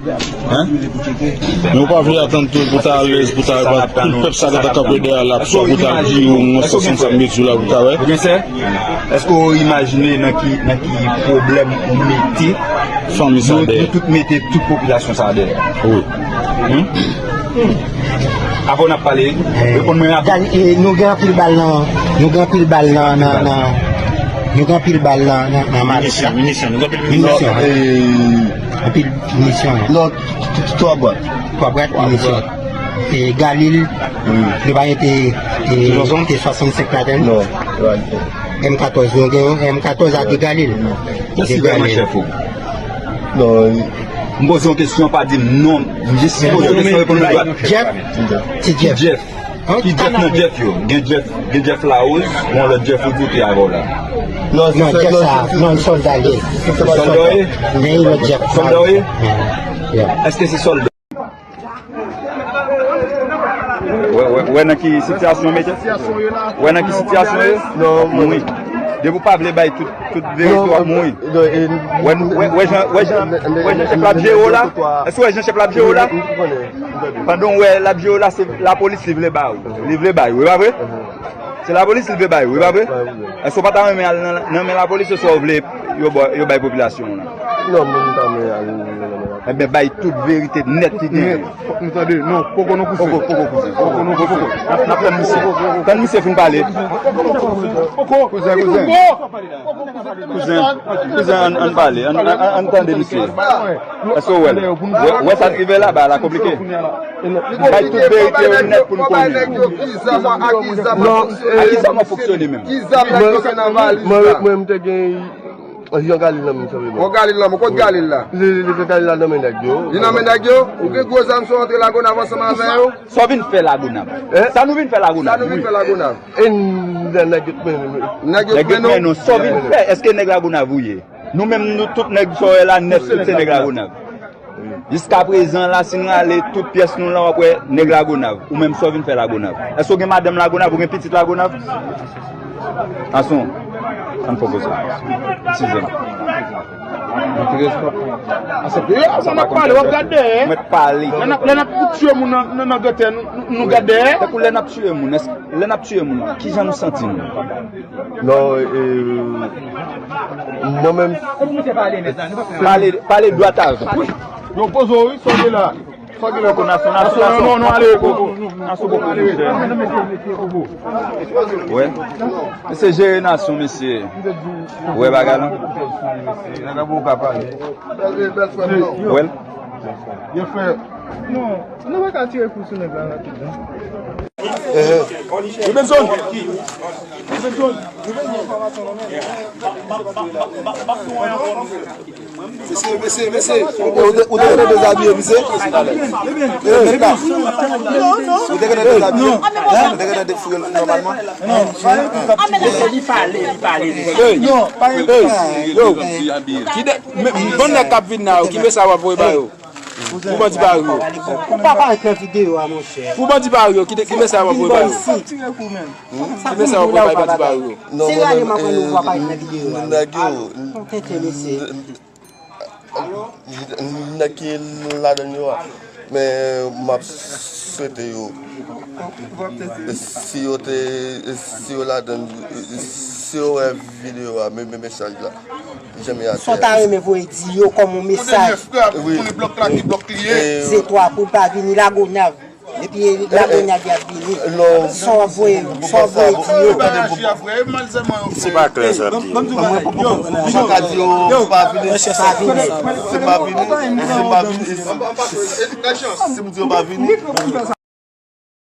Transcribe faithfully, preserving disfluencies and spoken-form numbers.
Hein? Men ou pa vle atann tou pou ta alèz, pou ta bat tout pèp sa ki ta kanpe dèyè la, swa pou ta di yo yon sans konsa, m di la pou ta wè. Ou gen sè? Èske w imajine nan ki, nan ki pwoblèm ou mete fanmi sa nou, dèyè? Nou tout mete tout popilasyon sa dèyè. Wi. Hmm? Avan n ap pale, reponn mwen rapid. Gal, e, nou gen anpil bal nan, nou gen anpil bal nan, nan, nan, nou gen anpil bal nan, nan, nan malis la. Minisyon, minisyon, nou gen anpil minisyon. Minisyon. Eh, anpil minisyon. Non, t-, t-, twa bwat. Twa bwat, minisyon. E Galil, nou pa mete, e, T swasannsenk ladann. Non. M katòz, nou gen yon M katòz a de Galil. Mèsi vrèman, chèf ou. Non, m poze yon kesyon, pa di m non. M jis poze yon kesyon, reponn mwen dwat. Jeff? Ti Jeff. Jeff. Ki Jeff nan Jeff yo? Gen Jeff, gen Jeff Larose, gen lòt Jeff ou di te avè w la. Non, Jeff sa, non, sòlda li ye. Sòlda w ye? Men yon lòt Jeff. Sòlda w ye? Yeah. Èske se sòlda? Wè, wè, wè nan ki sitiyasyon mete? Wè nan ki sitiyasyon ye? Non, mwen. Depi w pa vle bay tout, tout verite, w ap mouri. Wè, wè, wè jan, wè jan, wè jan chèf la ap jere w la? Èske w wè jan chèf la ap jere w la? Pandan w wè l ap jere w la, se lapolis li vle ba w. Li vle bay, wi, pa vre? Se lapolis li vle bay, wi, pa vre? Èske w pa ta renmen al nan, nan men lapolis, oswa w vle yo ba, yo bay popilasyon w la? Non, mwen, m pa renmen al nan men lapolis. Ebyen, bay tout verite nèt ki genyen. Fòk nou tande. Non, poko non, kouzen. Poko, poko, kouzen. Poko non, kouzen. N ap, n ap tann misye. Tann misye fin pale. Kouzen, kouzen. Kouzen, kouzen, ann, ann pale, ann, ann, ann tande misye. Èske w wè l? Wè, wè sa k rive la, bagay la konplike. Bay tout verite yo nèt pou n konnen. Ki zam, a ki zam ap fonksyone menm? Ki zam nèg yo gen nan valiz la? Mwen, mwen, mwen, m te gen yon Galil nan men m, sanble mwen. Yon Galil nan men, kot Galil la? Li, li, li, Galil la nan men nèg yo. Li nan men nèg yo? Ou gen gwo zam sa w antre Lagonav ansanm avè yo? Sa w vin fè Lagonav? Sa nou vin fè Lagonav? Sa nou vin fè Lagonav? E nèg yo t mennen nou. Nèg yo t mennen nou. Sa w vin fè? Èske nèg Lagonav ou ye? Nou menm, nou tout nèg sa w wè la nèt, tout se nèg Lagonav. Jiskaprezan la, si n rale tout pyès nou la, w ap wè nèg Lagonav. Ou menm, sa w vin fè Lagonav? Èske w gen madanm Lagonav? Ou gen pitit Lagonav? Gason, ann fè koze. Eskize m. Mwen te respè. Ase pou sa, m ap pale, w ap gade dèyè. Mwen t pale. Lè n ap, lè n ap tiye moun nan, nan, nan gete, nou, nou, nou gade dèyè. Tankou lè n ap tiye moun, èske, lè n ap tiye moun, kijan nou santi nou? Non, e, mwen menm. Pale, pale dwat avè m. Yo, poze w, wi, sa w gen la. Sa w gen la? Poko, Nason, Nason, Nason, non, non, ale, Poko, Nason, Poko, monchè. Wè. Mesye jere Nason, mesye. Wè bagay la. Wè l. Yo fè. Non, nou pa ka tire kou sou nèg la rapid, non. Rubenson! Rubenson! Mesye, mesye, mesye. Ou te, ou te gentan dezabiye, mesye? E, mesye. Ou te gentan dezabiye? Ou te gentan defoure nòmalman? Non, non. Mesye, li pale, li pale, li pale. Hey, hey, yo. Ki de, men, bon nèg k ap vin la yo, ki mesaj w ap voye ba yo? Pou bandi Pari yo. Ou pa parèt nan videyo a, monchè. Pou bandi Pari yo, ki de, ki mesaj w ap voye ba yo? Ki mesaj w ap voye bay bandi Pari yo? Non, mwen menm, e, nèg yo, n-, n-, nèg ki ladann yo a. Men m ap swete yo, si yo te, si yo ladann, si yo wè videyo a, men, men mesaj la. Janm atè. Sa w ta renmen voye di yo kòm yon mesaj? Wi. Zetwa pou l pa vini Lagonav. Epi Lagonav y ap vini. Sa w ap voye, sa w ap voye di yo? Se pa klè sa l di. Mwen pa ka di yo pa vini. Pa vini. Se pa vini. Se pa vini. Si m di yo pa vini.